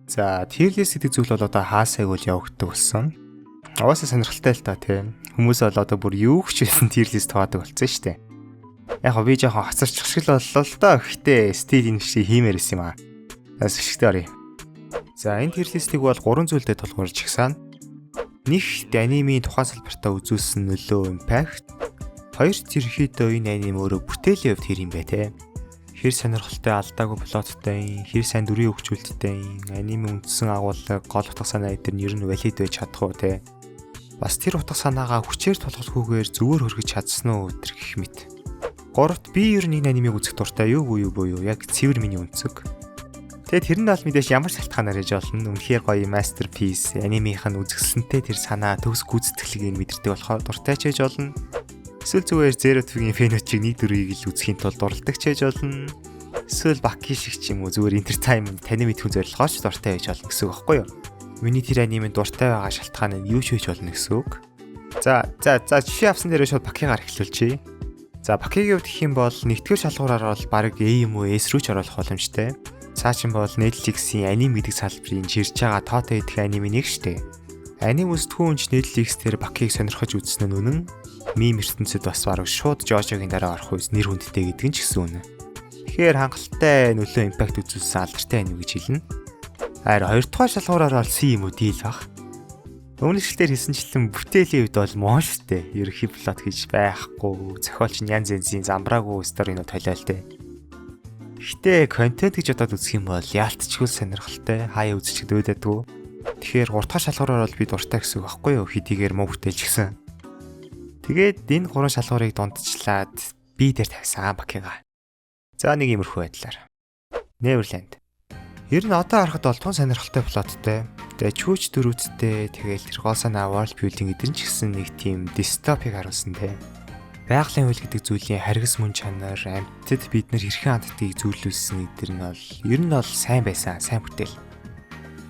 За, tier list гэдэг зүйл бол одоо хаасайг бол явагддаг болсон. Угаасаа сонирхолтой л та, тийм. Хүмүүс бол одоо бүр юу ч байсан tier list хуваадаг болсон шүү дээ. Яг би жоохон хоцорчих шиг л боллоо л доо. Гэхдээ still энэ шиг хиймээр исэн юм аа. За, сэжигтэй оръё. За, энэ tier list-ийг бол гурван зүйлдээ тулгуурлаж гисэн. Нэгт, анимийн тухайн салбартаа үзүүлсэн нөлөө, impact. Хоёрт, ерөнхийдөө энэ аним өөрөө бүтээлийн хувьд хэр юм бэ, те. Хэр сонирхолтой, алдаагүй plot той, хэр сайн дүрийн хөгжүүлэлттэй, анимын үндсэн агуулга, гол утга санаа эдгээр нь ер нь valid байж чадах уу, те. Бас тэр утга санаагаа хүчээр тулгалахгүйгээр зөвөр хөргөж чадсан уу өдр гэх мэт. Гуравт, би ер нь энэ анимыг үзэх дуртай юу юу буюу яг цэвэр миний өнцөг. Тэгээд тэр нь бол мэдээж ямар шалтгаанаар хийж болно. Үнэхээр гоё masterpiece, анимынх нь үзэсгэлэнтэй тэр санаа, төгс гүйцэтгэлийг мэдэрдэг болохоор дуртай ч хийж болно. Эсвэл зүгээр Zero Two-гийн fan үүд чиг нэг дүрийг л үзэхийн тулд дурладаг ч хийж болно. Эсвэл Баки шиг ч юм уу, зүгээр entertainment, таны мэдхүн зорилгоор ч дуртай байж болно гэсэн үг байхгүй юу? Миний тэр анимын дуртай байгаа шалтгаан нь юу ч хийж болно гэсэн үг. За, жишээ авсан дээрээ шууд Бакигаар эхлүүлчихье. За, Бакигийн хувьд гэх юм бол нэгдүгээр шалгуураар бол баг A юм уу S рүү ч оруулах боломжтой. Цаачин бол Netflix-ийн аним гэдэг салбарын чирж байгаа тоотой идэх анимын нэг штэ. Аним үзтгүү хүн ч Netflix дээр Бакиг сонирхож үзсэн нь үнэн. Meme ертөнцид бас бараг шууд Жожогийн дараа орох үс нэр хүндтэй гэдэг нь ч гэсэн үнэн. Тэгэхээр хангалттай нөлөө, impact үзүүлсэн алдартай аним гэж хэлнэ. Харин хоёрдугаар шалгуураар бол C юм уу D л баг. Өмнөх шилтээр хэлсэнчлэн бүтээлийн үед бол муу штэ. Ерөнхий plot гэж байхгүй. Зохиолч нь янз янзын замбраагүй story нууд толиол тэ. Гэхдээ контент гэж бодоод үзэх юм бол яалтчгүй сонирхолтой, хаяа үзчих дөөдөөдгүү. Тэгэхээр 3 дахь шалгуураар бол би дуртай гэсэн үг байхгүй юу? Хэдийгээр муу бүтээлч гэсэн. Тэгээд энэ гурван шалгуурыг дундчлаад би дээр тавьсан Бакига. За, нэг иймэрхүү байдлаар. Neverland. Ер нь одоо харахад бол тун сонирхолтой plot той. Тэгээ чүүч дөрүүдтэй, тэгэл тэр гол санаа, world building гэдэг нь ч гэсэн нэг тийм дистопик харуулсан те. Байгалийн хууль гэдэг зүйлийн харгас мөн чанар, амьтад бид нар хэрхэн ханддгийг зөвлөсөн эдгээр нь бол ер нь бол сайн байсан, сайн бүтээл.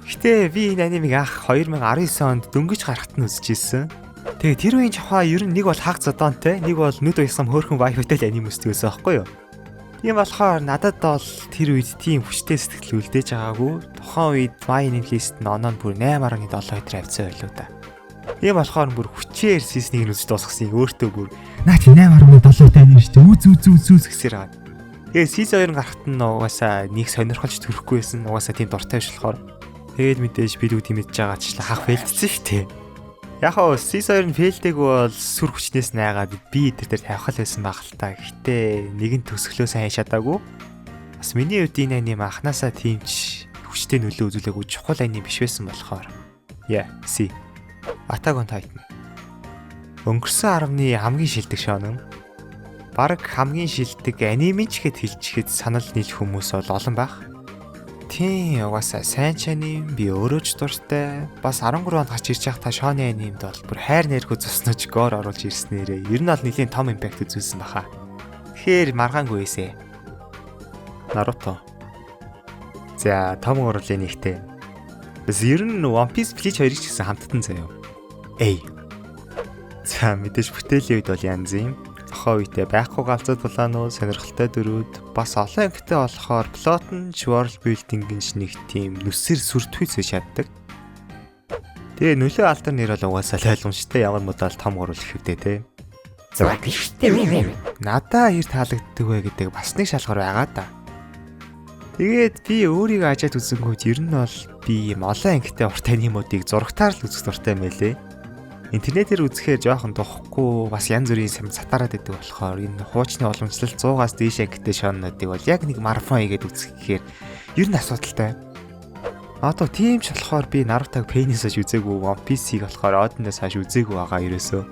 Гэтэ би энэ анимыг анх 2019 онд дөнгөж гарахт нь үзчихсэн. Тэгээ тэр үеийн жавхаа ер нь нэг бол хаг зодоонтой, нэг бол нүд уясам хөөрхөн wife тай л аним үздэг байсан байхгүй юу? Тийм болохоор надад бол тэр үед тийм хүчтэй сэтгэл үлдээж байгаагүй. Тухайн үед My Anime List нь оноо нь бүр 8.7 өдр авцсан байлуу да. Тийм болохоор бүр хүчээр season ийг нь үзэж дуусгасан, өөртөө бүр наа чи 8.7 тань шүү дээ. Үз үз үз үз гэсээр байгаа. Тэгээ season 2 гарахт нь угаасаа нэг сонирхолж төрөхгүй байсан. Угаасаа тийм дуртай биш болохоор. Тэгээд мэдээж би дүү тийм мэдж байгаа ч хах fail дсэн шүү дээ. Яг хоо season 2 нь fail дээгүй бол сүр хүчнээс найгаад би тэр дээр тавих л байсан баг л та. Гэтэ нэгэн төсөглөө сайн хийж чадаагүй. Бас миний хувьд энэ аним анханасаа тийм ч хүчтэй нөлөө үзүүлээгүй чухал аним биш байсан болохоор. Yeah, C. Attack on Titan. Өнгөрсөн 10-ны хамгийн шилдэг шонон. Бараг хамгийн шилдэг аниме ч гэд хэлчихэд санал нийлэх хүмүүс бол олон байх. Тийм, угаасаа сайн ч аним, би өөрөө ч дуртай. Бас 13 онд гарч ирж байхдаа шоны анимд бол бүр хайр нэрхүү цуснаж gore оруулж ирснээрээ ер нь бол нэлийн том impact үзүүлсэн баха. Тэгэхээр маргаангүй эсэ. Наруто. За, том гурлын нэгтэй. Бас ер нь One Piece, Bleach хоёрыг ч гэсэн хамттан заяа. A. За, мэдээж бүтээлийн үед бол янз юм. Тухайн үедээ байхгүй галзуу тулаанууд, сонирхолтой дөрүүд, бас олон ангитай болохоор plot нь ч, world building нь ч нэг тийм нүсэр сүртгүй зүйж чаддаг. Тэгээ нөлөө, алдар нэр бол угаасаа л ойлгомжтой, ямар модал том гурвал их вдэ те. Надаа хэр таалагддаг вэ гэдэг бас нэг шалгуур байгаа да. Тэгээд би өөрийгөө ажаад үзэнгүүт ер нь бол би юм олон ангитай урт анимуудыг зурагтаар л үзэх дуртай юм байлээ. Интернетээр үзэхээр жоохон духгүй, бас янз бүрийн юм сатараад идэг болохоор энэ хуучны уламжлалт 100-аас дээш ангитай шоннуудыг бол яг нэг марафон хийгээд үзэх гэхээр ер нь асуудалтай. Одоо тийм ч болохоор би Naruto-г Pain-ээс хойш үзээгүй, One Piece-ийг болохоор Odin-аас хойш үзээгүй байгаа ерөөсөө.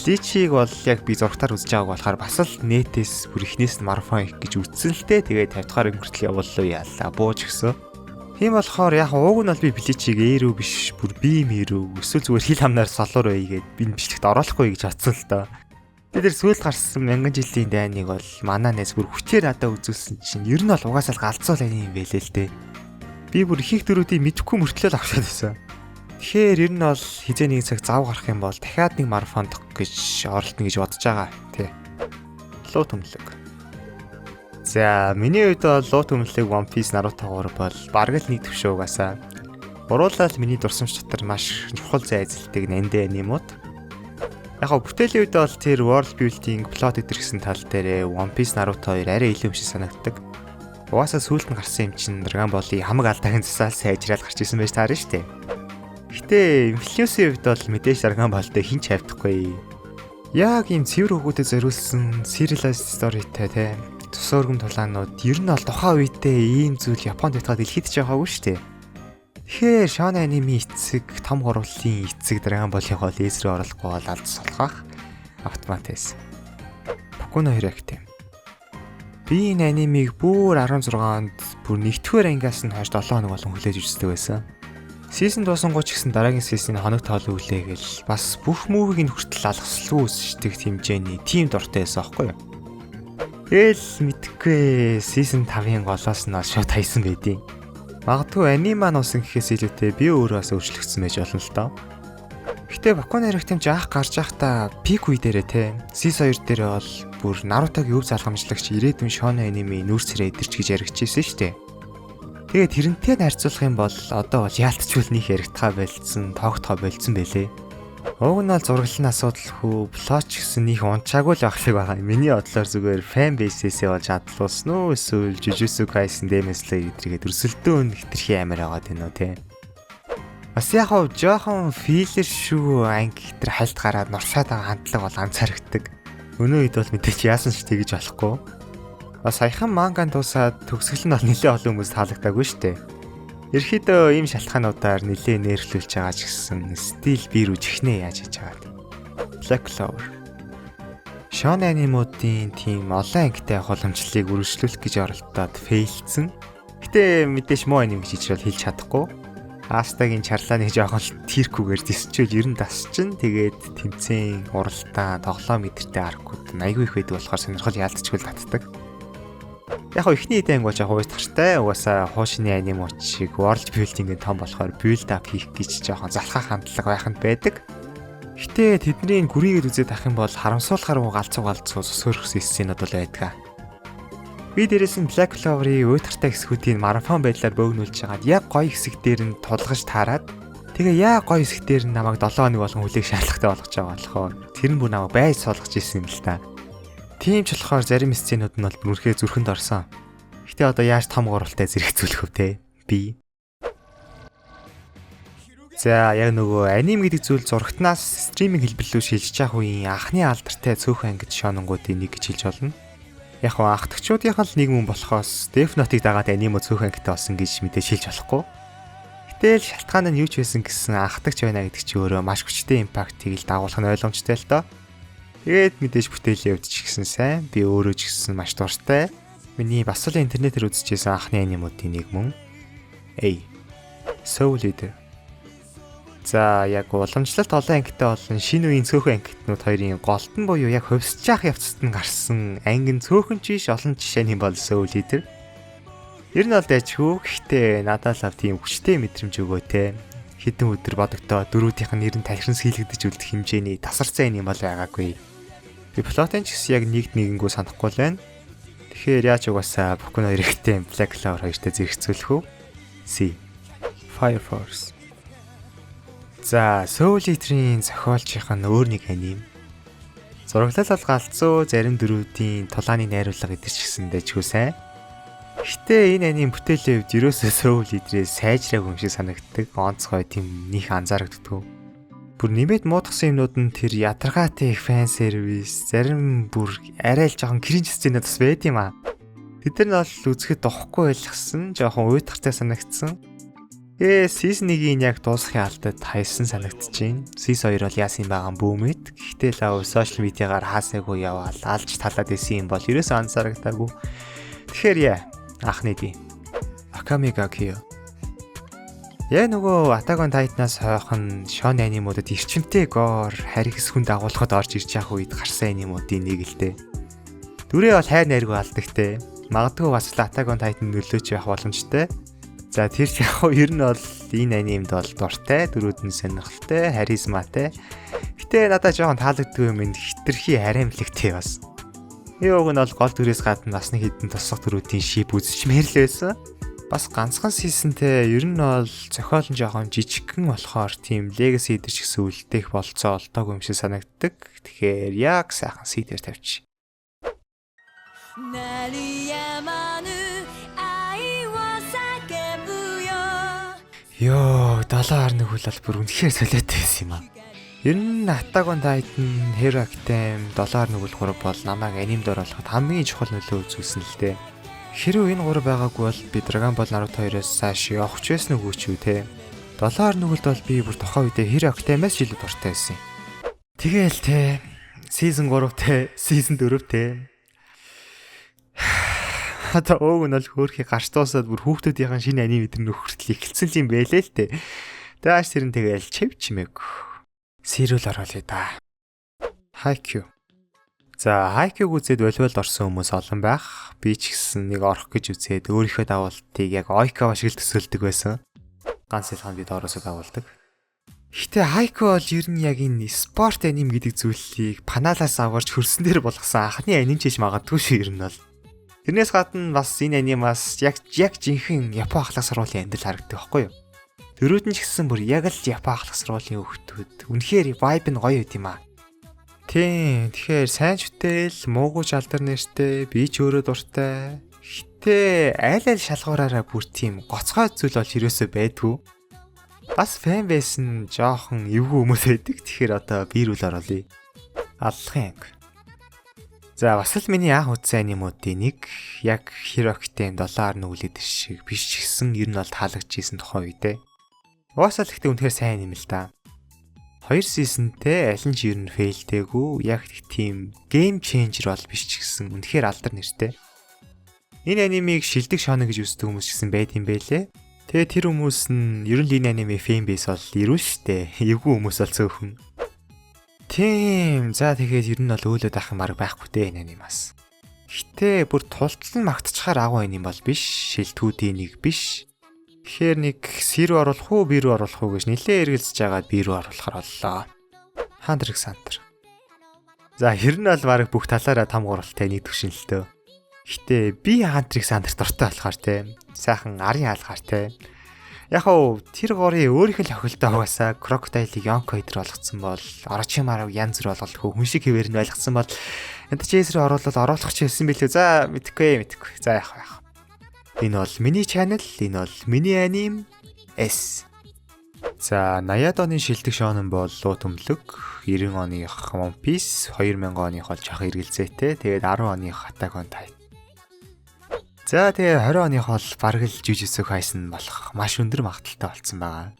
Bleach-ийг бол яг би зурагтаар үзэж байгааг болохоор бас л нэтээс бүр ихнээс нь марафон хийх гэж үзсэн л дээ. Тэгээ 50 дахь өнгөртөл явууллаа, яалаа бууж гисэн. Тийм болохоор яг ууг нь бол би Bleach-ийг A рүү биш, бүр B мэрүү эсвэл зүгээр хил хамнаар солоор бай гээд би энэ бичлэгт оруулахгүй гэж бодсон л доо. Тэгээд тэр сүүлд гарсан мянган жилийн дайныг бол манай найз бүр хүчээр надад үзүүлсэн чинь ер нь бол угаасаа л галзуу л юм байлээ л дээ. Би бүр их их дөрүүдийг мэдэхгүй мөртлөө л авчаад байсан. Тэгэхээр ер нь бол хизээ нэг цаг зав гарах юм бол дахиад нэг марафондох гэж оролдоно гэж бодож байгаа. Тий. Луу төмлөг. За, миний хувьд бол луу түмлэг One Piece, Naruto 3 бол бараг л нэг төвшөө угаасаа. Гуруулаа л миний дурсамж дотор маш чухал зай эзэлдэг нандин анимууд. Яг го бүтээлийн үед бол тэр world building, plot эдэр гэсэн тал дээр One Piece, Naruto 2 арай илүү юм шиг санагддаг. Угаасаа сүүлд нь гарсан юм чинь Dragon Ball-ы хамаг алдааг нь засаал сайжраал гарч исэн байж таарна шүү дээ. Гэтэ influence-ийн хувьд бол мэдээж Dragon Ball-тай хэн ч хавьдахгүй. Яг ийм цэвэр хөвгүүдэд зориулсан serialized story-тай те, цус өргөм тулаанууд ер нь бол тухайн үедээ ийм зүйл Японд байтгаад дэлхийд ч яваагүй шүү дээ. Тэгэхээр шонен аниме эцэг, том гурвлын эцэг Dragon Ball-ийн гол S рүү оруулахгүй бол алдас болох автомат байсан. Boku no Hero Academia. Би энэ анимыг бүр 16 онд бүр нэгдүгээр ангиас нь хойш 7 хоног болон хүлээж үздэг байсан. Season дуусангуй ч гэсэн дараагийн season-ы хоног тоол өглээгээл бас бүх movie-г нь хүртэл алгасалгүй үзчихдэг хэмжээний тийм дуртай байсан аахгүй юу? Тэгэл мэдхгүй, season 5-ын голоос нь шууд хайсан байдیں۔ Магадгүй аниме нуусан гэхээс илүүтэй би өөрөө бас өөрчлөгдсөн байж болно л доо. Гэтэ Boku no Hero Academia анх гарч байхдаа peak үе дээрээ те, Season 2 дээрээ бол бүр Наруто-гийн өв залгамжлагч, ирээдүйн шонен аниме нүүр царай эдэрч гэж яригдчихсэн шүү дээ. Тэгээд тэрнтэй харьцуулах юм бол одоо бол яалтчгүй нөх яригдхаа болцсон, тоогдохоо болцсон байлээ. Уг нь бол зураглалын асуудалгүй, plot ч гэсэн нөх унчаагүй л байх шиг байгаа. Миний бодлоор зүгээр fan base-ээсээ болж адлуулсан уу, эсвэл Jujutsu Kaisen, Demon Slayer гэдэргээд өрсөлдөөн хэтэрхий амар байгаад байна уу те. Бас яг хав жоохон filler шүү анги гэтэр хальт гараад нуршаад байгаа хандлага бол анзаарэгдэг. Өнөө үед бол мэдээч яасан ч тэгэж болохгүй. Бас саяхан манган дуусаад төгсгөл нь бол нэлээд олон хүмүүс таалагдаагүй шүү дээ. Ерхэдөө ийм шалтгаануудаар нэлээд nerf-лүүлж байгаа ч гэсэн still би рүү чихнэ яаж хийж байгаа. Black Clover. Шонен анимуудын тийм олон ангитай явах боломжлыг үргэлжлүүлэх гэж оролдоод fail-дсэн. Гэтэ мэдээж муу аним гэж хэлж хэлж чадахгүй. Астагийн чарлааныг жоохон л тэрхүүгээр дисчүүл ер нь дасчин, тэгээд тэмцээн, уралдаан, тоглоом мэдэртэй arc-ууд нь айгүй их байдаг болохоор сонирхол яалтчгүй татдаг. Яг хоо эхний хэдэн анги бол жоохон уйтгартай. Угаасаа хуушны анимууд шиг world building-ийн том болохоор build up хийх гэж жоохон залхах хандлага байханд байдаг. Гэтэ тэдний гүрийгээд үзээд ах юм бол харамсуулахаар галзуу галзуу цус хөргсөн scene-үүд бол байдаг. Би дээрээс нь Black Clover-ийн уйтгартай хэсгүүдийг марафон байдлаар бөөгнүүлж хагаад яг гоё хэсэг дээр нь тулгаж таарад, тэгээ яг гоё хэсэг дээр нь намайг 7 хоног болгон хүлээх шаардлагатай болгож байгаа болохоор тэр нь бүр намайг байж суулгаж ирсэн юм л та. Тийм ч болохоор зарим scene-үүд нь бол бүрхээ зүрхэнд орсон. Гэтэ одоо яаж том гурвалтай зэрэгцүүлэх вэ те? Би. За, яг нөгөө аним гэдэг зүйл зурагтнаас streaming хэлбэр рүү шилжиж явах үеийн анхны алдартай цөөхөн ангид шононгуудын нэг гэж хэлж болно. Яг хоо анхдагчуудынх л нэг мөн болохоос Death Note-ыг дагаад аниме цөөхөн ангитай болсон гэж мэдээж хэлж болохгүй. Гэтэл шалтгаан нь юу ч байсан гэсэн анхдагч байна гэдэг чи өөрөө маш хүчтэй impact-ыг л дагуулах нь ойлгомжтой л доо. Тэгээд мэдээж бүтээлийн хувьд ч гэсэн сайн. Би өөрөө ч гэсэн маш дуртай. Миний бас л интернетээр үзчихсэн анхны анимуудын нэг мөн. A. Soul Eater. За, яг уламжлалт олон ангитай болон шинэ үеийн цөөхөн ангитнууд хоёрын голтон буюу яг хувьсаж явах явцад нь гарсан анги нь цөөхөн ч биш, олон жишээний бол Soul Eater. Ер нь бол дайчгүй. Гэхдээ надад л тийм хүчтэй мэдрэмж өгөө те. Хэдэн өдөр бодогдоо дөрүүдийнх нь нэр нь талхин сэлэгдэж үлдэх хэмжээний тасарсан юм бол байгаагүй. Би plot-ын ч гэсэн яг нэгд нэгэнгүү санахгүй л байна. Тэгэхээр яаж угаасаа Boku no Hero-тэй, Black Clover хоёртой зэрэгцүүлэх үү? C. Fire Force. За, Soul Eater-ийн зохиолчийнх нь өөр нэг аним. Зураглал бол галзуу, зарим дөрүүдийн тулааны найруулга гэдэг ч гэсэн дэжгүй сайн. Гэтэ энэ аним бүтээлийн хувьд ерөөсөө Soul Eater-ээс сайжраагүй юм шиг санагддаг. Онцгой тийм них анзаарагддаггүй. Бүр нэмээд муудахсан юмнууд нь тэр ядаргаатай их fan service, зарим бүр арай л жоохон cringe scene-үүд бас байд юм аа. Тэд нар нь бол үзэхэд духгүй байлгсан, жоохон уйтгартай санагдсан. Тэгээ season 1-ийн яг дуусахын алдад хайсан санагдчихээн. Season 2 бол яасан байгаа бүүмэд. Гэхдээ лав social media-гаар хаасаагүй яваал алж талаад исэн юм бол ерөөсөө анзаарагдаагүй. Тэгэхээр яа, анхны ди. Akame ga Kill. Яг нөгөө Attack on Titan-аас хойхон шонен анимуудад эрчимтэй gore, харигс хүн дагуулхад орж ирж явах үед гарсан анимуудын нэг л дээ. Дүрээ бол хайр найргүй алдаг те. Магадгүй бас л Attack on Titan нөлөөч явах боломжтой. За, тэр ч яг ер нь бол энэ анимд бол дуртай, дөрүүд нь сонирхолтой, харизматай. Гэтэ надад жоохон таалагддаг юм энэ хитрхи хараамлагтай бас. Би уг нь бол гол дүрээс гадна бас нэг хэдэн туслах дүрүүдийн ship үзчихмээр л байсан. Бас ганцхан season тэй, ер нь бол зохиол нь жоохон жижигхэн болохоор тийм legacy идэр ч гэсэн үлдээх болцоо олдоогүй юм шиг санагддаг. Тэгэхээр яг сайхан C дээр тавьчих. 鳴りやまぬ愛を叫ぶよ。 Йоо, 7.1 хүл бол бүр үнэхээр солиотой байсан юм аа. Ер нь Attack on Titan, Hero Academy, 7.1 хүл 3 бол намайг анимд оруулахад хамгийн чухал нөлөө үзүүлсэн л дээ. Хэрвээ энэ гурав байгаагүй бол би Dragon Ball, Naruto 2-оос цааш явах ч байсан үгүй ч юу те. 7.1 хүлд бол би бүр тухайн үедээ Hero Academy-аас ч илүү дуртай байсан юм. Тэгээл те, season 3 те, season 4 те. Одоо өөг нь бол хөөрхий гарч дуусаад бүр хүүхдүүдийн шинэ аниме өдр нөх хүртэл эхэлсэн юм байлээ л те. Тааш тэр нь тэгээл чив чимээг. C рүү л оруулъя да. Haikyuu. За, Haikyuu үзээд волейболд орсон хүмүүс олон байх. Би ч гэсэн нэг орох гэж үзээд өөрийнхөө дагуултыг яг Ойкава шиг л төсөөлдөг байсан. Ганц ялгаа нь би доороосоо дагуулдаг. Гэтэ Haikyuu бол ер нь яг энэ спорт аним гэдэг зүйлийг паналаас аваарч хөрсөн дээр болгосон анхны аним ч хийж магадгүй шүү ер нь бол. Тэрнээс гадна бас энэ анимаас яг жинхэнэ Япон ахлах сургуулийн амьдрал харагддаг байхгүй юу? Дөрүүд нь ч гэсэн бүр яг л Япон ахлах сургуулийн хүүхдүүд. Үнэхээр vibe нь гоё байт юм аа. Тийм, тэгэхээр сайн ч бүтээл, муугүй ч алдар нэртэй, би ч өөрөө дуртай. Гэтэ аль аль шалгуураараа бүр тийм гоцгой зүйл бол ерөөсөө байдгүй. Бас fan base нь жоохон эвгүй хүмүүс байдаг. Тэгэхээр одоо B рүү л оруулъя. Аллахын анги. За, бас л миний анх үзсэн анимуудын нэг, яг Hero Academy, 7.1 үлээд шиг биш ч гэсэн ер нь бол таалагдчихсэн тухайн үедээ. Угаасаа л ихтэй үнэхээр сайн юм л да. Хоёр season тэй, аль нь ч ер нь fail дээгүй, яг тийм game changer бол биш ч гэсэн үнэхээр алдар нэртэй. Энэ анимыг шилдэг шонон гэж үздэг хүмүүс ч гэсэн байд юм байлээ. Тэгээ тэр хүмүүс нь ер нь л энэ аниме fan base бол ирүүл штэ. Эвгүй хүмүүс бол цөөхөн. Тийм. За, тэгээд ер нь бол өөлөд ах юм арга байхгүй дээ энэ анимаас. Гэтэ бүр тултал нь магтчихаар агуу аним бол биш. Шилтгүүдийн нэг биш. Тэгэхээр нэг C рүү оруулах уу, B рүү оруулах уу гэж нилээ эргэлзэж байгаад B рүү оруулахар боллоо. Hunter x Hunter. За, ер нь бол бараг бүх талаараа том гуралтай нэг төвшин л төө. Гэтэ би Hunter x Hunter дуртай болохоор те. Сайхан арын хаалгаар те. Яг уу тэр гурийн өөрийнх нь хохиролтой угаасаа Crocodile-ыг Yonko өдр болгоцсон бол, Orochimaru янз бүр болголтгүй хүн шиг хэвээр нь ойлгоцсон бол энэ Chase рүү оруулал оруулах ч хэлсэн билүү. За, мэдэхгүй мэдэхгүй. За, яах вэ? Энэ бол миний channel, энэ бол миний аним S. За, 80-ад оны шилдэг шонон бол Луу төмлөг, 90 оных One Piece, 2000 оных бол жоох эргэлзээтэй. Тэгээд 10 оных Attack on Titan. За, тэгээ 20 оных бол бараг л Jujutsu Kaisen болох маш өндөр магадлалтай болцсон байгаа.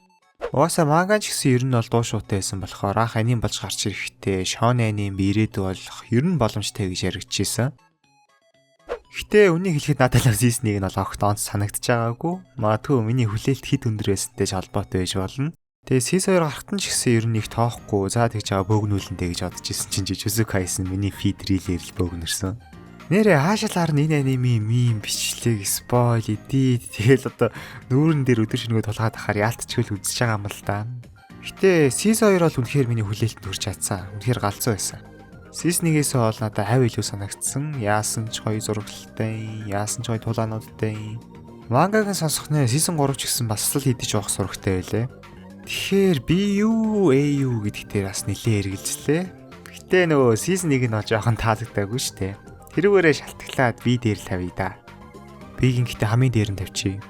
Угаасаа манга ч гэсэн ер нь бол дуу шуутай байсан болохоор анх аним болж гарч ирэхдээ шонен аним ирээдүй болох ер нь боломжтой гэж яригдчихсэн. Гэтэ үнийг хэлэхэд надад л season 1 нь бол огт онц санагдаж байгаагүй. Магадгүй миний хүлээлт хэд өндөр байсантай ч холбоотой байж болно. Тэгээ season 2 гарахт нь ч гэсэн ер нь их тоохгүй. За, тэгж байгаа бөөгнүүлэндээ гэж бодож исэн чинь Jujutsu Kaisen миний feed reel ээр л бөөгнөрсөн. Нэрээ хаашаалаар нь энэ анимын meme, бичлэг, spoil, edit тэгэл одоо нүүрэн дээр өдөр шөнөгөө тулгаад ахаар яалтчгүй л үзэж байгаа юм л да. Гэтэ season 2 бол үнэхээр миний хүлээлтэнд хүрч чадсан. Үнэхээр галзуу байсан. Season 1-ээс бол надад хав илүү санагдсан. Яасан ч гоё зурагтай, яасан ч гоё тулаануудтай. Мангаг нь сонсох нэ season 3 ч гэсэн бас л идэж явах сурагтай байлээ. Тэгэхээр B юу, A юу гэдэг дээр бас нэлээд эргэлзлээ. Гэтэ нөгөө season 1 нь бол жоохон таалагдаагүй шүү дээ. Тэрүүгээрээ шалтгаалаад B дээр л тавья да. B-гийн гэтээ хамгийн дээр нь тавьчих.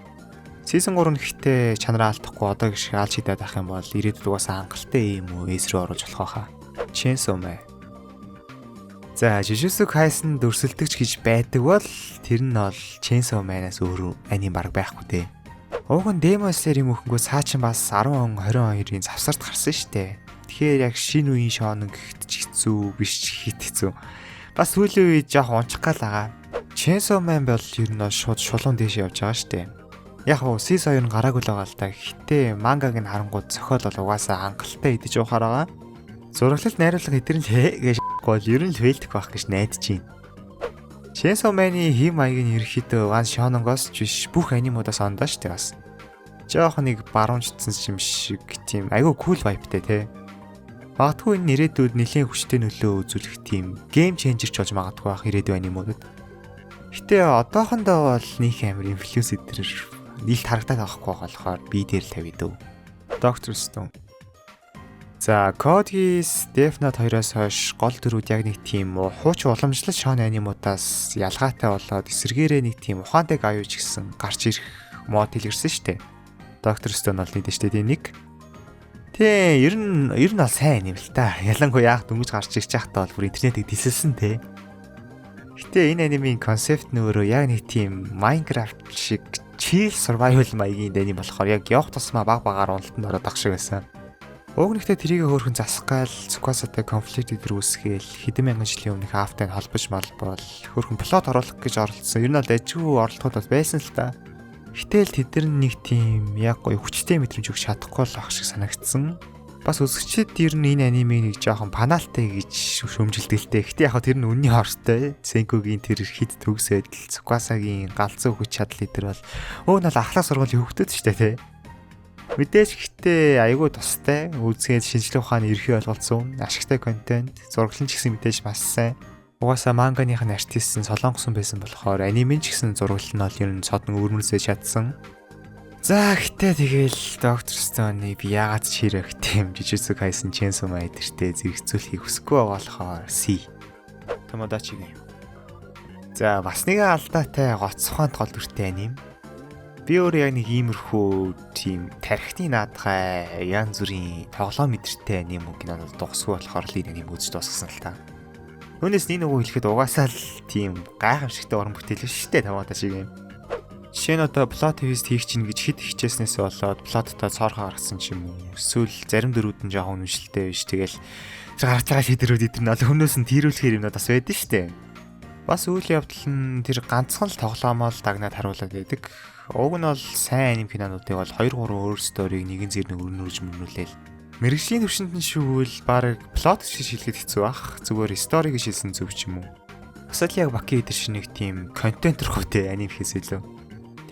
Season 3 нь гэхдээ чанараа алдахгүй одоо гişг алж хидаад ах юм бол ирээдүйд угаасаа хангалттай юм уу S рүү оруулж болох байхаа. Chainsaw Man. За, Jujutsu Kaisen дүрсэлдэгч гэж байдаг бол тэр нь бол Chainsaw Man-аас өөр аним баг байхгүй дээ. Уг нь Demon Slayer юм өхөнгөө цаа чин бас 10 он 20 хоёрын завсарт гарсан штэ. Тэгэхээр яг шинэ үеийн шонон гэхэд ч хэцүү биш ч гэхэд хэцүү. Бас сүүлийн үед жоох унчих гал байгаа. Chainsaw Man бол ер нь шууд шулуун дээш явж байгаа штэ. Яг уу Season 2 нь гараагүй л байгаа л та. Гэтэ мангаг нь харангууд зохиол бол угаасаа хангалттай идэж явахаар байгаа. Зураглал, найруулга эдэр нь л гэж бол ер нь л fail дэх байх гэж найдаж байна. Chainsaw Man-ы хэм маяг нь ерөөхдөө ганц шононгоос ч биш, бүх анимуудаас ондоо штэ бас. Жоох нэг баруунчдсан юм шиг тийм айгүй cool vibe тай те. Магадгүй энэ ирээдүйд нэлээд хүчтэй нөлөө үзүүлэх тийм game changer ч болж магадгүй байх ирээдүйн анимуудад. Гэтэ одоохондоо бол нэг амар influence эдэр нийлт харагдаад байхгүй болохоор би дээр л тавья дөө. Doctor Stone. За, Code Geass, Death Note 2-оос хойш гол дүрүүд яг нэг тийм хуучин уламжлал шоунен анимуудаас ялгаатай болоод эсэргээрээ нэг тийм ухаантай аюуч гэсэн гарч ирэх мод дэлгэрсэн шүү дээ. Doctor Stone бол нийт шүү дээ нэг. Тэ, ер нь бол сайн аним л та. Ялангуяа яг дөнгөж гарч ирж байхдаа бол бүр интернетийг дисэлсэн те. Гэтэ энэ анимын концепт нь өөрөө яг нэг тийм Minecraft шиг chill survival маягийн аним болохоор яг явах тусмаа баг багаар уналтанд ороод ах шиг байсан. Уг нэгтээ тэрийг хөөрхөн засах гаал Цукасатай conflict өдр үүсгээл хэдэн мянган жилийн өмнөх аавтай холбож малбол хөөрхөн plot оруулах гэж оролдсон. Ер нь бол ажгүй оролдоход бол байсан л та. Гэтэл тэд нар нэг тийм яг гоё хүчтэй мэдрэмж өгч чадахгүй л ах шиг санагдсан. Бас үзэгчид ер нь энэ анимыг нэг жоохон панаалтай гэж шүүмжилдэг л дээ. Гэтэ яг тэр нь үнний хортой. Сенкугийн тэр хит төгс байдал, Цукасагийн галзуу хүч чадал эдэр бол өө нь бол ахлах сургуулийн хүүхдүүд шүү дээ, тий. Мэдээж гэхдээ айгүй тустай үзгээд шинжлэх ухааны ерхий ойлголцсон, ашигтай контент, зураглан ч гэсэн мэдээж маш сайн. Угаасаа манганых нь артист нь солонгосон байсан болохоор анимен ч гэсэн зураглал нь бол ер нь цодон өвөрмөрсөж чадсан. За, гэтээ тэгэл Doctor Stone-ыг би яагаад ч хэрэг тийм Jujutsu Kaisen, Chainsaw Man эдэртэй зэрэгцүүлэхийг хүсэхгүй байгаа болохоор C. Tomodachi Game. За, бас нэгэн алдаатай гоц ухаант гол дүртэй аним. Би өөрөө яг нэг иймэрхүү тийм тархины наадгай янз бүрийн тоглоом мэдэртэй аним кинонод дугсгүй болохоор л энэ аним үзэж дуусгасан л та. Үүнээс нэг нөгөө хэлэхэд угаасаа л тийм гайхамшигтай уран бүтээл биш шүү дээ Tomodachi Game. Жишээ нь одоо plot twist хийх чинь гэж хэд хичээснээс болоод plot той цоорхоо гаргасан ч юм уу. Эсвэл зарим дөрүүд нь жоохон үнэмшилтэй биш. Тэгэл тэр гарч байгаа шийдвэрүүд эдэр нь бол хүмүүс нь тэрүүлэхээр юмнууд бас байдаг шүү дээ. Бас үйл явдал нь тэр ганцхан л тоглоомоо л дагнаад харуулад байдаг. Уг нь бол сайн аним кинонуудыг бол 2 3 өөр story г нэгэн зэрэг өрнөрж мөрнүүлээл. Мэргэжлийн төвшөнд нь шүүвэл баг plot шиг шилгээд хэцүү бах. Зүгээр story гэж хэлсэн зөв ч юм уу. Бас л яг Баки эдэр шиг нэг тийм контент руу те аним хийхээс илүү.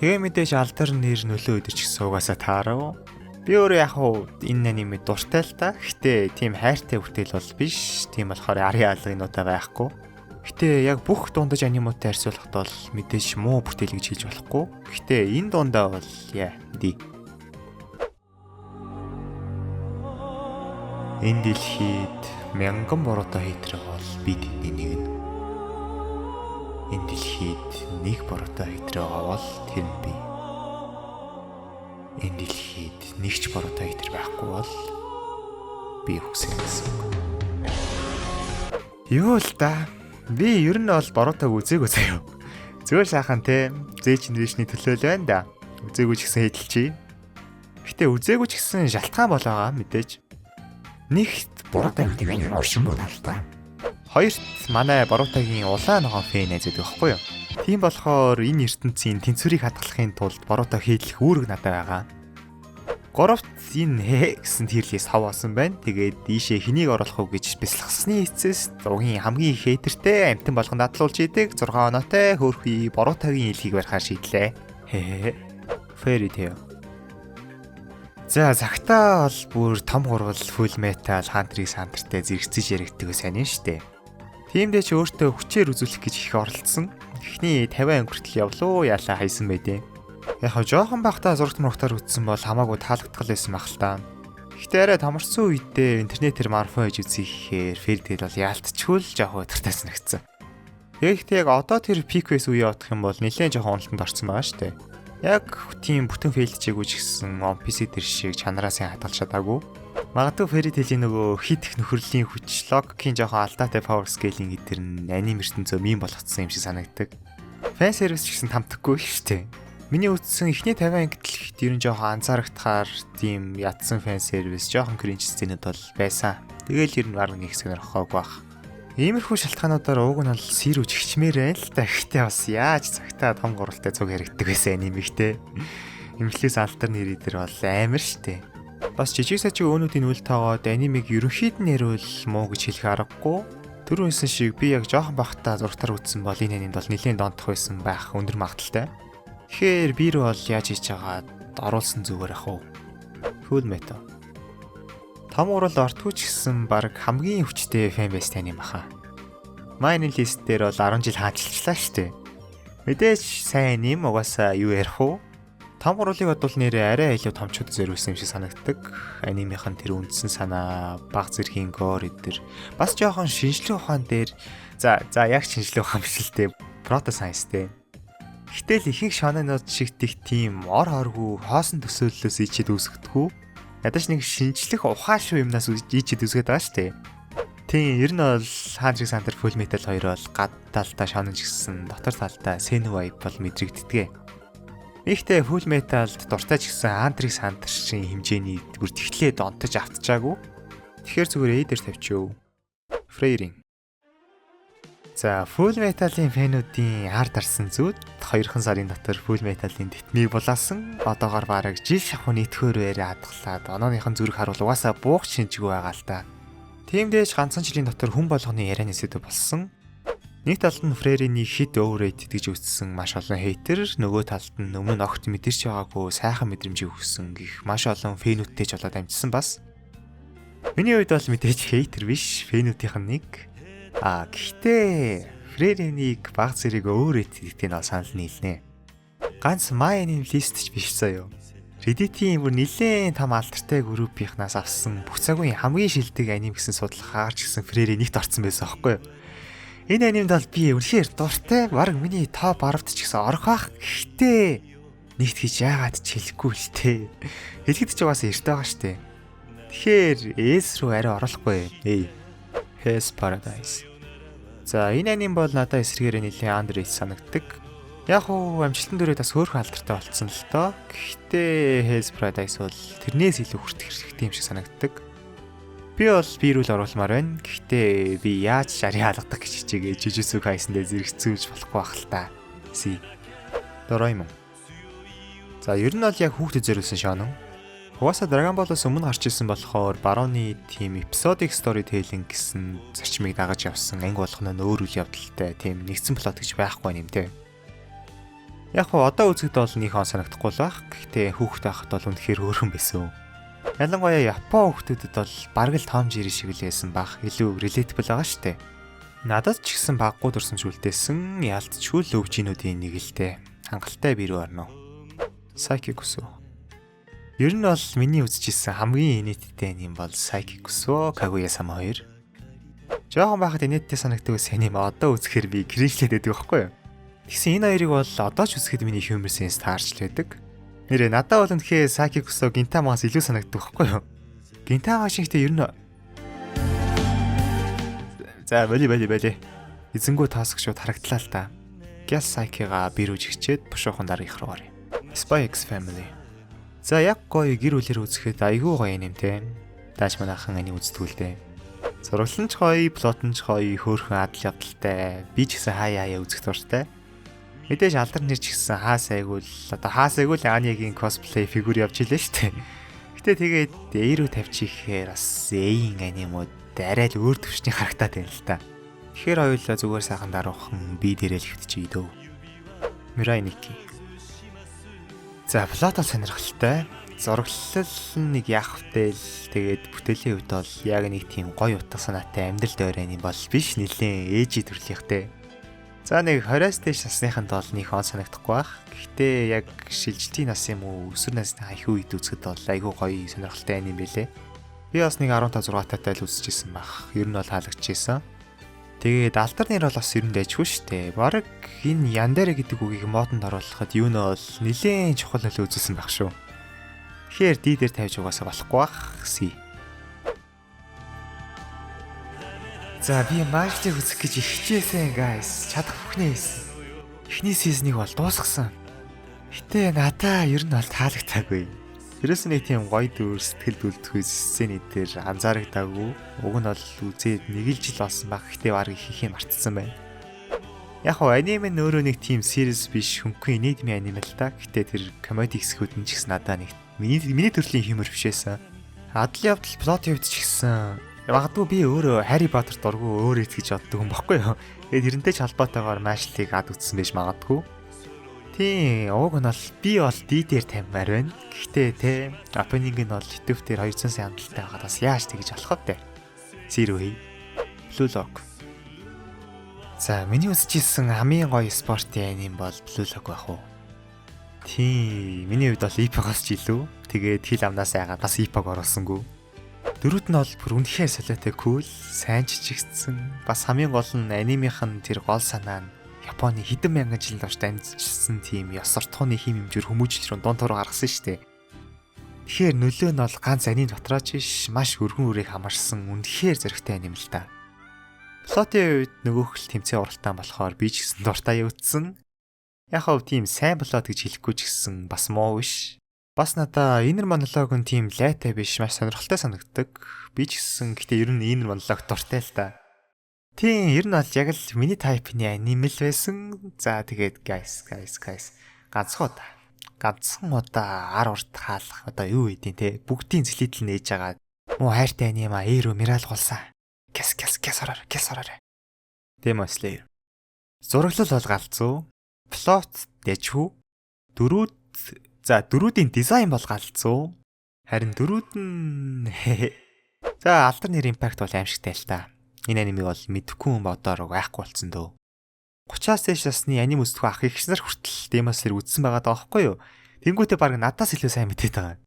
Тэгээ мэдээж алдар нэр нөлөө өдр ч гэсэн угаасаа таарав. Би өөрөө яг хуу энэ аниме дуртай л та. Гэтэ тийм хайртай бүтээл бол биш. Тийм болохоор арын алгынуудаа байхгүй. Гэтэ яг бүх дундаж анимуудтай харьцуулахад бол мэдээж муу бүтээл гэж хэлж болохгүй. Гэтэ энэ дундаа бол яа ди. Энэ дэлхийд мянган буруутай hater бол би тэдний нэг нь. Энэ дэлхийд нэг буруутай hater байгаа бол тэр нь би. Энэ дэлхийд нэг ч буруутай hater байхгүй бол би үхсэн гэсэн үг. Юу л да. Би ер нь бол Борутог үзээгүй заяа. Зүгээр сайхан те. Z generation-ы төлөө л байна да. Үзээгүй ч гэсэн хэдэлчий. Гэтэ үзээгүй ч гэсэн шалтгаан бол байгаа мэдээж. Нэгт Буруутай гэдэг нь оршин буруутай. Хоёрт манай Борутагийн улаан ногоон fan найз байдаг байхгүй юу? Тийм болохоор энэ ертөнцийн тэнцвэрийг хадгалахын тулд Боруто хийлэх үүрэг надад байгаа. Гуравт энэ хэ гэсэн tier list хаваасан байна. Тэгээд ийшээ хэнийг оруулах уу гэж бясалгасны эцэс зургийн хамгийн их hater тэй амтан болгон дадлуулж идэг 6 оноотой хөөрхий Борутагийн илхийг барихаар шийдлээ. Хэ. Fairy Tail. За, цагтаа бол бүр том гурвал Full Metal, Hunter x Hunter-тэй зэрэгцэж яригддаг сайн юм штэ. Тиймдээ ч өөртөө хүчээр үзүүлэх гэж их оролдсон. Эхний 50 анги хүртэл явлуу яалаа хайсан байдیں۔ Яг хаа жоохон байхдаа зурагт мурагтаар үтсэн бол хамаагүй таалагдгал байсан байх л та. Гэхдээ арай томорсон үедээ интернетээр марафон хийж үзье гэхээр Fairy Tail бол яалтчгүй л жоохон өдөртэй санагдсан. Тэгэхдээ яг одоо тэр peak phase үе явах юм бол нэлээд жоохон уналтанд орсон байгаа шүү дээ. Яг тийм бүтэн fail чээгүй ч гэсэн One Piece дээр шиг чанараа сайн хадгалж чадаагүй. Магадгүй Fairy Tail-ийн нөгөө хит их нөхөрлийн хүч, логикийн жоохон алдаатай power scaling гэдэр нь аним ертөнцөө мим болгоцсон юм шиг санагддаг. Fan service ч гэсэн тамтаггүй л шүү дээ. Миний үзсэн эхний 50 ангид л ихэд ер нь жоохон анзаарагдахаар тийм ядсан fan service, жоохон cringe сценүүд бол байсан. Тэгэл ер нь бараг нэг сонирхоогүй байх. Иймэрхүү шалтгаануудаар уг нь бол сэр үж хичмээр байна л да. Гэхдээ бас яаж цагтаа том гуралтай цуг яригддаг байсан анимэгтэй. Имлээс алтар нэр идэр бол амар штэ. Бас жижиг сажиг өөнүүдийн үл тоогоод анимыг ерөнхийд нь ярил муу гэж хэлэх аргагүй. Түрүүн хэлсэн шиг би яг жоохон байхдаа зурагтаар үзсэн бол энэ анимд бол нэлээд донтох байсан байх өндөр магадлалтай. Тэгэхээр би рүү бол яаж хийж байгаа оруулсан зүгээр ах уу. Full Metal. Том гурал ортгүй ч гэсэн баг хамгийн хүчтэй fan base тань юм баха. MyAnimeList дээр бол 10 жил хаанчилчлаа шүү дээ. Мэдээж сайн юм, угаасаа юу ярих уу? Том гурвыг бодвол нэрээ арай илүү томчууд зориулсан юм шиг санагддаг. Анимынх нь тэр үндсэн санаа, баг зэргийн gore эдэр бас жоохон шинжлэх ухаан дээр, за за яг шинжлэх ухаан биш л дээ. Proto science дээ. Гэтэл ихэнх шоненууд шиг тех тийм ор хоргүй хоосон төсөөллөөс ичээд үүсгэдэггүй. Ядаж нэг шинжлэх ухаан шүү юмнаас ичээд үүсгээд байгаа шүү дээ. Тийм, ер нь бол Hunter x Hunter, Full Metal хоёр бол гад талдаа шонен ч гэсэн дотор талдаа seinen vibe бол мэдрэгддэг. Ихтэй Full Metal-д дуртай ч гэсэн Hunter x Hunter шин хэмжээний бүр тэгтлээ донтож автчаагүй. Тэгэхээр зүгээр A дээр тавьчихв. Frieren. За, Full Metal-ын fan үүдийн ард арсан зүуд 2хан сарын дотор Full Metal-ын тэтмийг булаасан. Одоогор бараг жил шахуу нийтгэхөр байраа хадгалаад онооныхон зүрх харуул угаасаа буух шинжгүй байгаа л та. Тийм дээш ганцхан жилийн дотор хүн болгоны ярианы сэдэв болсон. Нэг талд нь Frieren-ий хит overrated гэж үзсэн маш олон hater, нөгөө талд нь өмнө нь огт мэдэрч байгаагүй сайхан мэдрэмжийг өгсөн гих маш олон fan үүдтэй ч болоод амжсан бас. Миний хувьд бол мэдээж hater биш, fan үүдийнх нь нэг. А гэхдээ Frieren-ийг баг зэрэг overrated гэдгийг нь санал нийлнэ. Ганц MyAnimeList ч биш заяо. Reddit-ийн бүр нэлээд том алдартай группийнхнаас авсан бүх цагийн хамгийн шилдэг аним гэсэн судалгаагаар ч гэсэн Frieren нэгт орсон байсан аахгүй юу? Энэ анимд бол би үнэхээр дуртай. Бараг миний топ 10-д ч гэсэн орох бах. Гэхдээ нэгт гэж яагаад ч хэлэхгүй л те. Хэлэхэд ч угаасаа эрт байгаа штэ. Тэгэхээр S рүү арай оруулахгүй. Эй. Hell's Paradise. За, энэ аним бол надад эсрэгээрээ нэлээд underrated санагддаг. Яг уу амжилтан дөрөв бас хөөрхөн алдартай болцсон л доо. Гэхдээ Hell's Paradise бол тэрнээс илүү хүртэх хэрэгтэй юм шиг санагддаг. Би бол B рүү л оруулмаар байна. Гэхдээ би яаж жарыг алгадаг гэж хичээгээ Jujutsu Kaisen дээр зэрэгцүүлж болохгүй бах л та. C. Doraemon. За, ер нь бол яг хүүхдэд зориулсан шонон. Угаасаа Dragon Ball-оос өмнө гарч ирсэн болохоор Бароны team episodic storytelling гэсэн зарчмыг дагаж явсан анги болгоно нь өөр үйл явдалтай тийм нэгдсэн plot гэж байхгүй юм те. Яг хуу одоо үзэхэд бол нэг он санагдахгүй л байх. Гэхдээ хүүхэд байхад бол үнэхээр хөөрхөн байсан. Ялангуяа Япон хүүхдүүдэд бол бараг л Том Jerry шиг л байсан бах. Илүү relatable байгаа штэ. Надад ч гэсэн баггүй дурсамж үлдээсэн яалтчгүй л OG нүүдийн нэг л дээ. Хангалттай B рүү орно. Saiki Kusuo. Ер нь бол миний үзчихсэн хамгийн инээдтэй юм бол Saiki Kusuo, Kaguya-sama 2. Жохон байхад инээдтэй санагддаг байсан юм одоо үзэхээр би cringe лээд байдаг байхгүй юу? Тэгсэн энэ хоёрыг бол одоо ч үзэхэд миний humor sense таарч л байдаг. Нэрээ надад бол үнэхээр Saiki Kusuo Gintama-аас илүү санагддаг байхгүй юу? Gintama шигтэй ер нь. За, боли боли боли. Эзэнгүү таасах шууд харагдлаа л та. Гял Saiki-га B рүү жигчээд бушуухан дараагийнх руу оръё. Spy X Family. За, яг гоё гэр бүлээр үзэхэд айгүй гоё юм те. Дааш манайхан энийг үздэг л дээ. Зураглан ч гоё, plot нь ч гоё, хөөрхөн адал явдалтай. Би ч гэсэн хаяа хаяа үзэх дуртай. Мэдээж алдар нэр ч гэсэн хаас айгуул одоо хаас айгуул Аниагийн cosplay figure явж илээ шүү дээ. Гэтэ тэгээд A рүү тавьчихээр бас A-ийн анимууд арай л өөр төвшний харагдаад байна л та. Тэгэхээр хоёулаа зүгээр сайхан даруухан B дээрээ л хэвтчихье дөө. Mirai Nikki. За, plot бол сонирхолтой. Зураглал нь нэг яах втэл, тэгээд бүтээлийн хувьд бол яг нэг тийм гоё утга санаатай амьдрал дойр аним бол биш, нэлээд edgy төрлийнхтэй. За, нэг 20-аас дээш насныханд бол нэг он санагдахгүй байх. Гэхдээ яг шилжилтийн нас юм уу, өсвөр насны хаяг үед үзэхэд бол айгүй гоё сонирхолтой аним байлээ. Би бас нэг 15 6 таатай л үзчихсэн байх. Ер нь бол таалагдчихсан. Тэгээд алдар нэр бол бас ер нь дайжгүй шүү дээ. Бараг энэ Yandere гэдэг үгийг модонд оруулахад юу нэ бол нэлээд чухал нөлөө үзүүлсэн байх шүү. Тэгэхээр D дээр тавьж угаасаа болохгүй бах. C. За, би Mashle-ыг үзэх гэж ихчээсэн, guys. Чадах бүхнээ хийсэн. Эхний season ыг бол дуусгасан. Гэтэ надаа ер нь бол таалагдаагүй. Ерөөс нэг тийм гоё дүр, сэтгэл дүлдэх сцены дээр анзаарагдаагүй. Уг нь бол үзээд нэг л жил болсон баг. Гэтэ бараг их их мартсан байна. Яг хоо аниме нь өөрөө нэг тийм serious биш, хөнгөн инээдмийн аниме л та. Гэтэ тэр comedy хэсгүүд нь ч гэсэн надаа нэг миний төрлийн humor биш байсан. Адал явдал, plot хувьд ч гэсэн магадгүй би өөрөө Harry Potter дургу өөр эц гэж боддог юм баггүй юу. Тэгээд тэрнтэй ч холбоотойгоор Mashle-ыг ад үзсэн байж магадгүй. Тийм, уг нь бол би бол D дээр тавьмаар байна. Гэхдээ те opening нь бол YouTube дээр 200 сая хандалттай байгаад бас яаж тэгж болох вэ? C рүү хий. Blue Lock. За, миний үзчихсэн хамгийн гоё спортын аним бол Blue Lock байх уу? Тийм, миний хувьд бол Ippo-гоос ч илүү. Тэгээд хил амнаас айгаад бас Ippo-г оруулсангүй. Дүрүүд нь бол бүр үнэхээр солиотой cool, сайн жижигдсэн. Бас хамгийн гол нь анимынх нь тэр гол санаа нь Японы хэдэн мянган жилийн турш дамжсан тийм ёс суртахууны хэм хэмжүүр хүмүүжил рүү дунд туруу гаргасан шүү дээ. Тэгэхээр нөлөө нь бол ганц аним дотрооч биш, маш өргөн үрээг хамарсан үнэхээр зоригтой аним л та. Plot ын үед нөгөөх л тэмцээн уралдаан болохоор би ч гэсэн дуртай явагдсан. Яг хав тийм сайн plot гэж хэлэхгүй ч гэсэн бас муу биш. Бас надаа inner monologue нь тийм лайтай биш, маш сонирхолтой санагддаг. Би ч гэсэн гэтээ ер нь inner monologue дуртай л та. Тийм, ер нь бол яг л миний type ны аним л байсан. За, тэгээд guys, guys, guys, ганцхан удаа. Ганцхан удаа ар урт хаалах одоо юу хийдин те, бүгдийн зэлийдэл нээж байгаа. Муу хайртай аним а A рүү миралгуулсан. Кэс кэс кэс ороор кэс ороор. Demon Slayer. Зураглал бол галзуу. Plot дэжхүү. Дүрүүд, за, дүрүүдийн дизайн бол галзуу. Харин дүрүүд нь, за, алдар нэр impact бол аимшигтай л та. Энэ анимыг бол мэдэхгүй хүн бодоор байхгүй болцсон дөө. 30-аас дээш насны аним үздэг ах их нар хүртэл Demon Slayer үзсэн байгаа даа байхгүй юу? Тэнгүүтээ баг надаас илүү сайн мэдээд байгаа.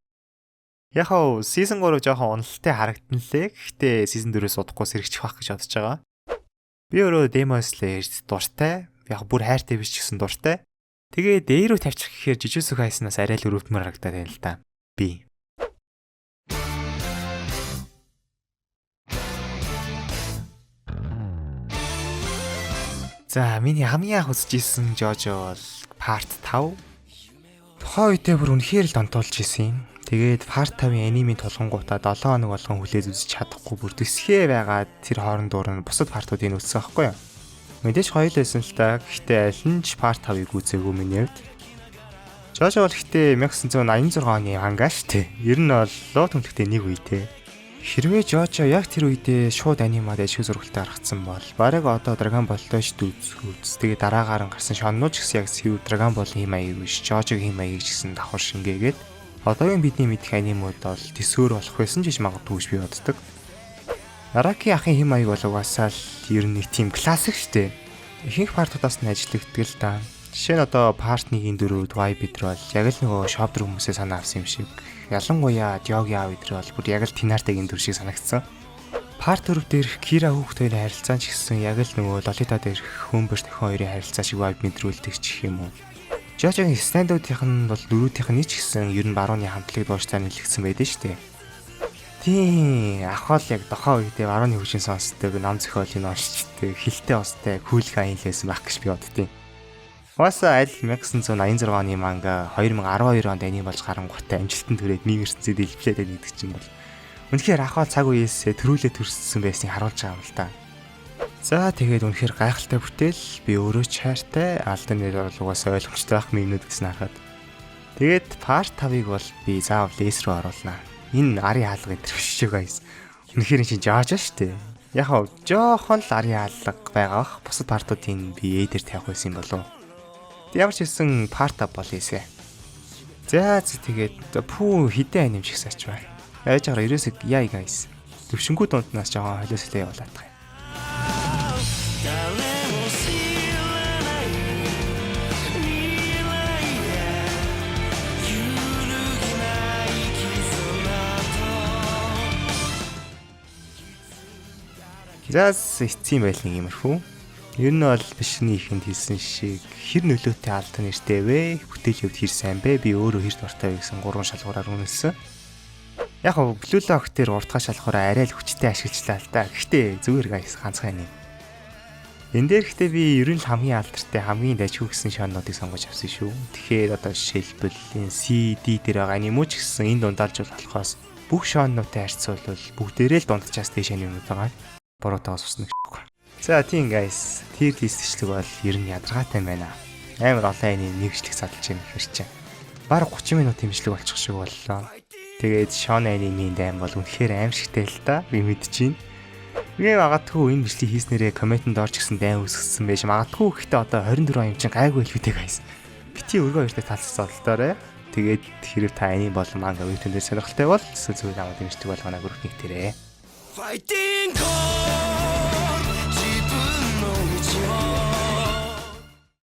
Яг хав season 3 жоохон уналтай харагдан лээ. Гэхдээ season 4-өөс удахгүй сэрэгчих байх гэж бодож байгаа. Би өөрөө Demon Slayer-т дуртай. Яг бүр хайртай биш ч гэсэн дуртай. Тэгээ D рүү тавьчих гэхээр Jujutsu Kaisen-аас арай л өрөвдмөр харагдаад байна л да. Би. За, миний хамгийн анх үзчихсэн Jojo бол Part 5. Тухайн үедээ бүр үнэхээр л донтуулж исэн юм. Тэгээд Part 5-ын анимын тулгангуудаа 7 хоног болгон хүлээж үзэж чадахгүй бүр төсхөө байгаад тэр хоорондоор нь бусад part уудыг үзсэн байхгүй юу? Мэдээж гоё л байсан л та. Гэхдээ аль нь ч Part 5-ыг үзээгүй миний хувьд. Jojo бол гэхдээ 1986 оны манга шүү дээ. Ер нь бол луу түнлэгтэй нэг үе те. Хэрвээ Jojo яг тэр үедээ шууд анимад ашиг зургалтай гаргацсан бол бараг одоо Dragon Ball-той ч дүүцгүүц. Тэгээ дараагаар нь гарсан шоннууд ч гэсэн яг сэв Dragon Ball-ын хэм маяг биш, Jojo-гийн хэм маягийг ч гэсэн давхар шингээгээд одоогийн бидний мэдэх анимууд бол төсөөр болох байсан ч гэж магадгүй гэж би боддог. Араки ахын хэм маяг бол угаасаа л ер нь нэг тийм классик шүү дээ. Ихэнх part уудаас нь ажиллагддаг л да. Жишээ нь одоо part 1-ийн 4-д Y бид нар бол яг л нөгөө шопдер хүмүүсээ санаа авсан юм шиг. Ялангуяа Дёги аав эдэр бол бүр яг л Тинартагийн дүр шиг санагдсан. Part 4 дээрх Кира хүүхд хоёрын харилцаа ч гэсэн яг л нөгөө Лолита дээрх Хүмберт охин хоёрын харилцаа шиг vibe мэдрүүлдэг ч юм уу. Жожогийн stand уудынх нь бол дөрүүдийнх нь ч гэсэн ер нь барууны хамтлаг дууштай нийлэгдсэн байдаг шүү дээ. Тийм, ах бол яг дохоо үедээ барууны хөгжин сонсдог, ном зохиолыг уншчихдаг, хилтэй устай, cool guy л байсан байх гэж би боддیں۔ Угаасаа аль 1986 оны манга 2012 онд аним болж гарангуутаа амжилтанд хүрээд нийгэм ертөнцид дэлбэлээд байна гэдэг чинь бол үнэхээр ах бол цаг үеэсээ төрүүлээ төрсөн байсныг харуулж байгаа юм л та. За, тэгээд үнэхээр гайхалтай бүтээл, би өөрөө ч хайртай, алдан нэр бол угаасаа ойлгомжтой байх meme нүүд гэсэн харахад. Тэгээд part 5-ыг бол би заавал S рүү оруулнаа. Энэ арын хаалга энэ биш шүү guys. Үнэхээр энэ чинь Жожо шүү дээ. Яг хав жоохон л арын хаалга байгаа бах. Бусад part уудыг би A дээр тавих байсан юм болов. Ямар ч хэлсэн part 5 бол ийсэ. За тэгээд пүү хідэн аним шиг сач байна. Яаж байгаа ерөөсөө яа guys. Төвшингүү дунднаас жоохон холиос л явуулаад байгаа юм. 誰も知らない未来へ揺るぎない絆と За, эцсийн байл нэг юмрхүү. Ер нь бол бишний ихэнд хэлсэн шиг хэр нөлөөтэй алдан нэртэй вэ? Бүтээлийн хувьд хэр сайн бэ? Би өөрөө хэр дуртай вэ гэсэн гурван шалгуураар үнэлсэн. Яг хав Blue Lock дээр 3 дахь шалгуураа арай л хүчтэй ашиглажлаа л да. Гэхдээ зүгээр guys, ганцхан юм. Энэ дээр гэхдээ би ер нь л хамгийн алдартай, хамгийн дажгүй гэсэн шоннуудыг сонгож авсан шүү. Тэгэхээр одоо жишээлбэл энэ C, D дээр байгаа анимуу ч гэсэн энэ дундаалж болохоос бүх шоннуудтай харьцуулбал бүгдээрээ л дундчаас дээш анимууд байгаа. Буруутайгаас усна гэхгүй. За, тийм guys, tier list бичлэг бол ер нь ядаргаатай байна. Амар олон аним нэг бичлэг задлж юм ихэр чинь. Бараг 30 минут бичлэг болчих шиг боллоо. Тэгээд Шон анимын дайм бол үнэхээр аимшигтай л та, би мэдчихээн. Би магадгүй энэ бичлэг хийснээрээ comment энд орж гисэн дайн үүсгэсэн байж магадгүй, гэхдээ одоо 24 он юм чинь гайгүй л үү те guys. Бити өргөн хоёртой таалцсан зодолдоорой. Тэгээд хэрэг та аний болон манга вебтун дээр сонирхолтой бол эсвэл зүгээр намайг дэмждэг бол манай групп нэгтэрээ. ファイティング